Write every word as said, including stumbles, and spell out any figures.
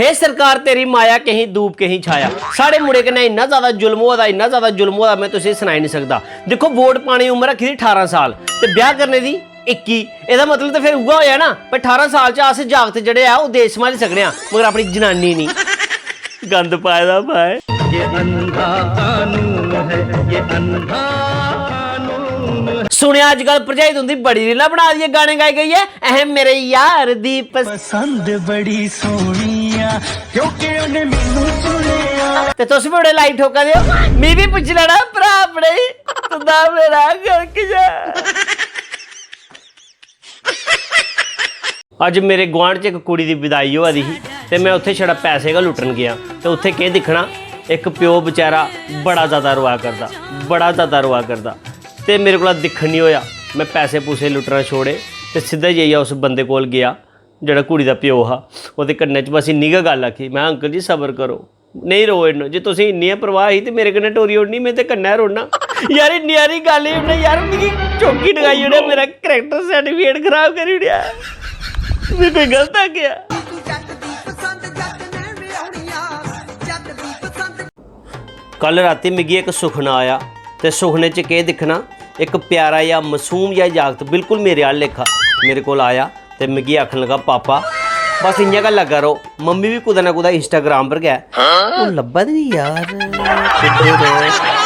हे सरकार, तेरी माया कहीं धूप कहीं छाया। साढ़े मुड़े कन्नै इन्ना ज्यादा जुल्म होआ दा, इन्ना ज्यादा जुल्म होआ दा, में तुसेंगी सनाई नहीं सकदा। दिक्खो, वोट पाने दी उम्र रक्खी दी ठारां साल ते ब्याह करने दी इक्की। एह्दा मतलब ते फिर उ'ऐ होआ ना, पर ठारां साल च अस जागत जेह्ड़े आ, ओह् देश संभाली सकने आं, मगर अपनी जनानी नहीं। गंद पाए दा भाई। ये अंधा कानून है, ये अंधा कानून है। सुनेआ अजकल भरजाई तुंदी बड़ी रीलां बना दी ऐ, गाने गाई गाइयै, "अहें मेरे यार दी पस-" पसंद बड़ी सोहनी आ, क्योंकि उन्हें मैनू चुनेआ। ते तुस बी बड़े लाई ठोका दे ओ, मी बी पुच्छी लैना भ्रा अपने गी, तुंदा मेरा गलक जा। अज्ज मेरे गुआंढ च इक कुड़ी दी विदाई होआ दी ही ते में उत्थै छड़ा पैसे गै लुट्टन गेआ। ते उत्थै केह् दिक्खना, इक प्यो बेचारा बड़ा ज्यादा रोआ करदा, बड़ा ज्यादा रोआ करदा। ते मेरे कोला दिक्खन निं होआ। में पैसे पूसे लुट्टना छोड़े ते सिद्धा जाइयै उस बंदे कोल गेआ जेह्ड़ा कुड़ी दा प्यो हा। ओह्दे कन्नै च बस इन्नी गै गल्ल आखी, में, "अंकल जी, सबर करो।" नेईं रो इन्ना, जे तुसें इन्नी गै परवाह ही ते मेरे कन्नै टोरी ओड़नी, में ते कन्नै रोना। यार, इन्नी हारी गल्ल ही उन्नै, यार, मिगी चौकी टकाई ओड़ेआ, मेरा character certificate खराब करी ओड़ेआ। में कोई गलत आखेआ? कल रातीं मिगी इक सुखना आया, ते सुखने च केह् दिक्खना, इक प्यारा जेहा मासूम जेहा जागत बिल्कुल मेरे आह्ला लेखा मेरे कोल आया। ते मिगी आखन लगा, "पापा, बस इ'यां गै लग्गा र'वो, मम्मी बी कुतै ना कुतै Instagram पर गै।" ओह् लब्भा दी निं यार, कुद्धर ऐ?